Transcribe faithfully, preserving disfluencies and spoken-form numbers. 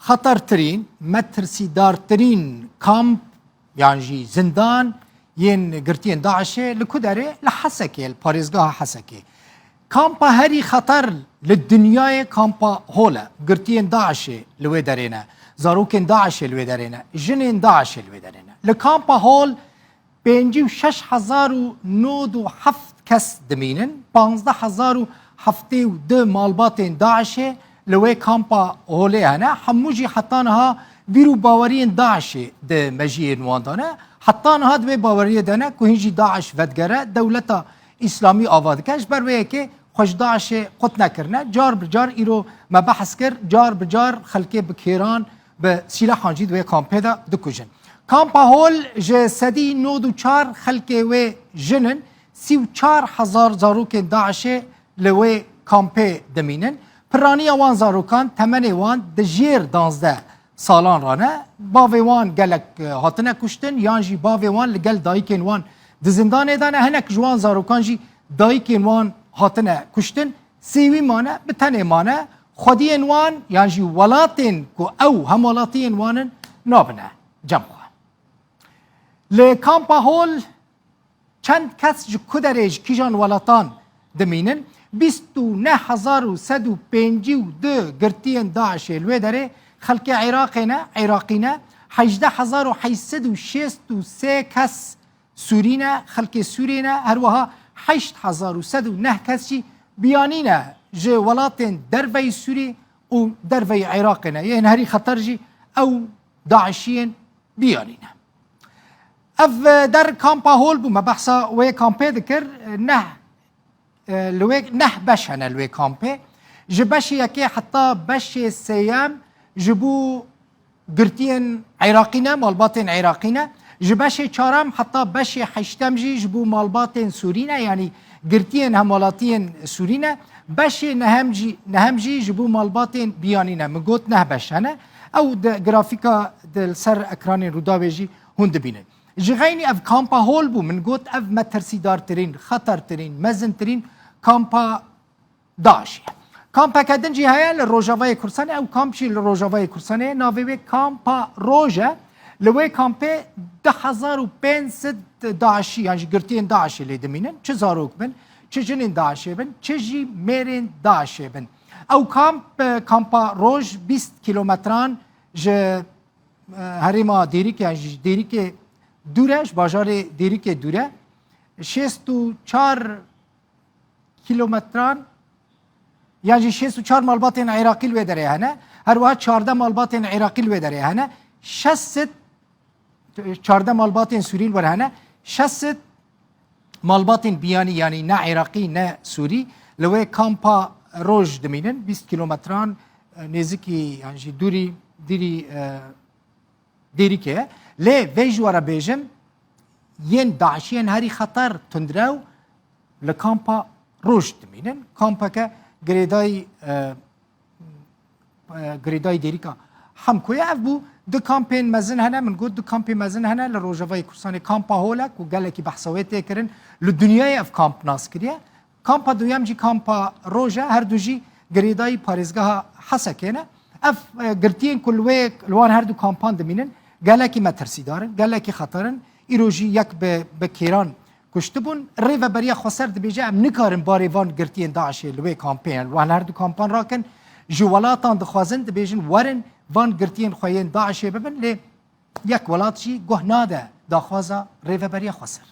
Xetertirîn, metirsîdartirîn kamp yan jî zindan yên girtiyên DAIŞê li ku derê? Li Hesekê, li parêzgeha Hesekê. Kampa herî xeter li dinyayê kampa Hol e. Girtiyên DAIŞê li wê derê ne. Zarokên DAIŞê li wê derê ne. Jinên DAIŞê li wê derê ne. Li kampa Hol pêncî û şeş hezar û nod û heft kes dimînin, panzdeh hezar û heftê û du malbatên DAIŞê li wê kampa Holê hene. Hemû jî heta niha bîr û baweriyên DAIŞê di mejiyên wan de ne. Heta niha di wê baweriyê de ne ku hîn jî DAIŞ vedigere, dewleta Îslamî ava dike. Ji ber wê yekê xwe ji DAIŞê qut nekirine. Car bi car îro me behs kir, car bi car xelkê bi kêran, bi sîlehan jî di wê kampê de dikujin. Kampa Hol ji sedî nod û çar xelkê wê jin in, sî û çar hezar zarokên DAIŞê li wê kampê dimînin. Piraniya wan zarokan, temenê wan di jêr danzdeh salan re ne. Bavê wan gelek, e, hatine kuştin, yan jî bavê wan li gel dayikên wan di zindanê de ne. Hinek ji wan zarokan jî dayikên wan hatine kuştin. Sêwî mane, bi tenê mane. Xwediyên wan yan jî welatên ku ew hemwelatiyên wan in nabine cem xwe. Li kampa Hol çend kes ji ku derê, ji kîjan welatan dimînin? Bîst û neh hezar û sed û pêncî û du girtiyên DAIŞê li wê derê, xelkê Iraqê ne, Iraqî ne. Hejdeh hezar û heşt sed û şêst û sê kes Sûrî ne, xelkê Sûriyê ne, her wiha heşt hezar û sed û neh kes jî biyanî ne, ji welatên derveyî Sûrî û derveyî Iraqê ne. Yên herî xeter jî ew DAIŞiyên biyanî ne. Ev, e, der kampa Hol bû, me behsa wê kampê dikir, e, neh, e, li wê neh beş hene li wê kampê. Ji beşê yekê heta beşê sêyem ji bo girtiyên Iraqî ne, malbatên Iraqî ne. Ji beşê çarem heta beşê heştem jî ji bo malbatên Sûrî ne, yanî girtiyên hemwelatiyên Sûrî ne. Beşê nehem jî, nehem jî ji bo malbatên biyanî ne. Min got neh beş hene. Ew di grafîka di li ser ekranên Rûdawê jî hûn dibînin. Ji xeynî ev kampa Hol bû, min got ev metirsîdartirîn, xetertirîn, mezintirîn kampa DAIŞê. Kampeke din jî heye li Rojavayê Kurdistanê, ew kamp jî li Rojavayê Kurdistanê, navê wê Kampa Roj e. Li wê kampê du hezar û pênc sed DAIŞî, yan jî girtiyên DAIŞê lê dimînin. Çi zarok bin, çi jinên DAIŞê bin, çi jî mêrên DAIŞê bin. Ew kamp, e, Kampa Roj bîst kîlometran ji, e, herêma Dêrikê, yan jî ji Dêrikê dûr e, ji bajarê Dêrikê dûr e. Şêst û çar kîlometran, yan jî şêst û çar malbatên Iraqî li wê derê hene. Her wiha çardeh malbatên Iraqî li wê derê hene. Şeş sed, çardeh malbatên Sûrî li wir hene. Şeş sed malbatên biyanî, yanî ne Iraqî ne Sûrî, li wê Kampa Roj dimînin. Bîst kîlometran, e, nêzikî, yan jî dûrî, dîrî, e, Dêrikê ye. Lê vê ji we re bêjim, yên DAIŞiyên herî xeter, tundrew li Kampa Roj dimînin. Kampeke girêdayî, e, e, girêdayî Dêrika Hemko ye. Ev bû du kampên mezin hene. Min got du kampên mezin hene li Rojavayê Kurdistanê. Kampa Hol e ku gelekî behsa wê tê kirin. Li dinyayê ev kamp nas kiriye. Kampa duyem jî Kampa Roj e, her du jî girêdayî parêzgeha Hesekê ne. Ev, e, girtiyên ku li wê, li wan her du kampan dimînin, gelekî metirsîdar in, gelekî xeter in. Îro jî yek bi, bi kêran kuştibûn. Rêveberiya Xweser dibêje, em nikarin barê van girtiyên DAIŞê li wê kampê, yan li wan her du kampan rakin. Ji welatan dixwazin, dibêjin, werin van girtiyên xwe yên DAIŞê bibin, lê yek welat jî guh nade daxwaza Rêveberiya Xweser.